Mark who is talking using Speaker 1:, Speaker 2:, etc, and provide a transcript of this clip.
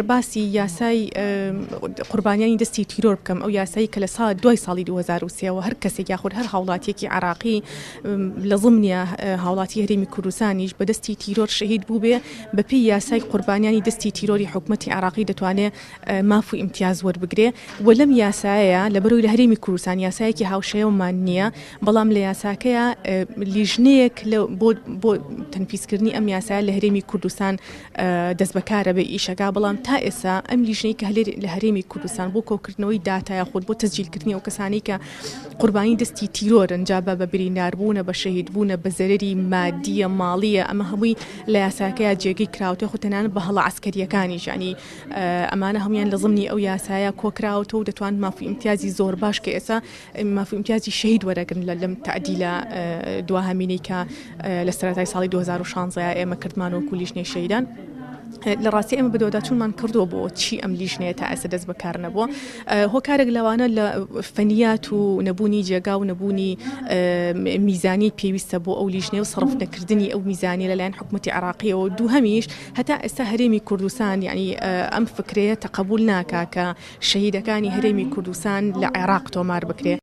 Speaker 1: باسی یاسای قوربانیانی دەستی تیرۆر بکەم، ئەو یاسایی کە لە سا دوای ساڵی 2003 وە هەر کەسێک یاخود هەر هاوڵاتیەکی عێراقی لە زمنیە هاوڵاتی هەرێمی کوردستانیش بە دەستی تیرۆر شەهید بووبێ، بەپێی یاسای قوربانیانی دەستی تیرۆری حکومەتی عێراقی دەتوانێ ماف و ئیمتیاز وەربگرێ و لەم یاسایەیە لەبەرەوەی لە هەرێمی کوردستان یاسایەکی هاوشێوەمان نییە، بەڵام لە یاساکەیا لیژنەیەک بۆ تەنفیزکردنی ئەم یاسایە لە هەرێمی کوردستان دەستبەکارە بێ ئیشەکە، بەڵام تا ئێستا ئەم لیژنەی کە لە هەرێمی کوردستان بۆ کۆکردنەوەی داتا یاخود بۆ تەسجیلکردنی ئەو کەسانەی کە قوربانی دەستی تیرۆرن، جا بە بە برینداربوونە، بە شەهیدبوونە، بە زەرەری مادییە، ماڵییە، ئەمە هەمووی لە یاساکەیا جێگەی کراوەتەوە، خۆ تەنانەت بە هەڵە عەسکەرییەکانیش یانی ئەمانە هەموویان لە زمنی ئەو یاسایە کۆکراوەتەوە و دەتوان ماف و ئیمتیازی زۆر باش کە ئێستا ماف و ئیمتیازی شەهید وەرەگرن لە لەم تەعدیلە دواهەمینەی کە لە سەرەتای ساڵی 2016 ئێمە کردمان وەکو لیژنەی شەهیدان. لە ڕاستی ئێمە بەدواداچوونمان کردووە بۆ چی ئەم لیژنەیە تا ئێستا دەست بەکار نەبووە. هۆکارێک لەوانە لە فەنیات و نەبوونی جێگا و نەبوونی میزانی پێویستە بۆ ئەو لیژنەیە و سەرف نەکردنی ئەو میزانیە لەلایەن حکوومەتی عێراقیەوە. دووهەمیش هەتا ئێستا هەرێمی کوردستان یعنی ئەم فکرەیە تەقەبول ناکا کە شەهیدەکانی هەرێمی کوردستان لە عێراق تۆمار بکرێ.